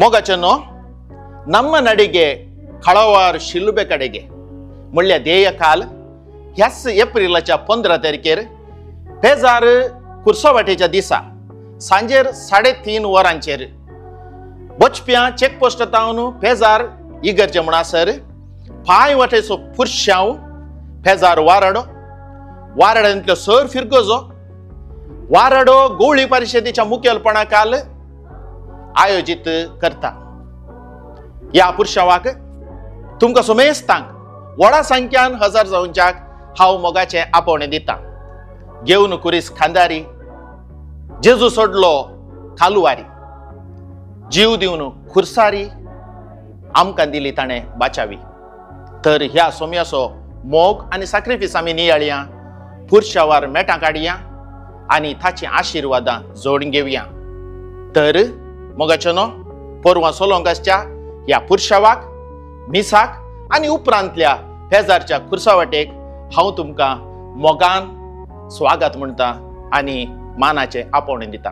ಮೊಗಚನೋ ನಮ್ಮ ನಡಿಗೆ खळवार शिलुबे कडेगे म्हणल्यार ध्येय काल ह्याच एप्रिलाच्या 15 तारखेर पेजार कुर्सोवाटेच्या दिसा सांजेर 3:30 वरांचेर बचप्यां चेकपोस्ट तावन पेजार इगर्जे म्हणसर पांय वाटेचो पुरशांव पेजार वाराडो वाराड्यांतलो सर फिरगोजो वाराडो गोवळी परिशदेच्या मुखेलपणा काल आयोजीत करता. ह्या पुरशांवाक तुमकां सुमेस्तांक व्हडा संख्यान हजार जावच्याक हांव मोगाचें आपोवणें दिता. घेवन कुरीस खांदारी जेजू सोडलो खालुवारी जीव दिवन खुरसारी आमकां दिली ताणें बाचावी. तर ह्या सोम्याचो मोग आनी साक्रिफीस आमी नियाळया, पुरशावार मेटां काडया आनी ताचीं आशिर्वादां जोडून घेवया. तर मोगाचेनो पोरवां सोलोंक आसच्या ह्या पुरशावाक मिसाक आनी उपरांतल्या पेजारच्या खुर्सावाटेक हांव तुमकां मोगान स्वागत म्हणटा आनी मानाचें आपोवणें दिता.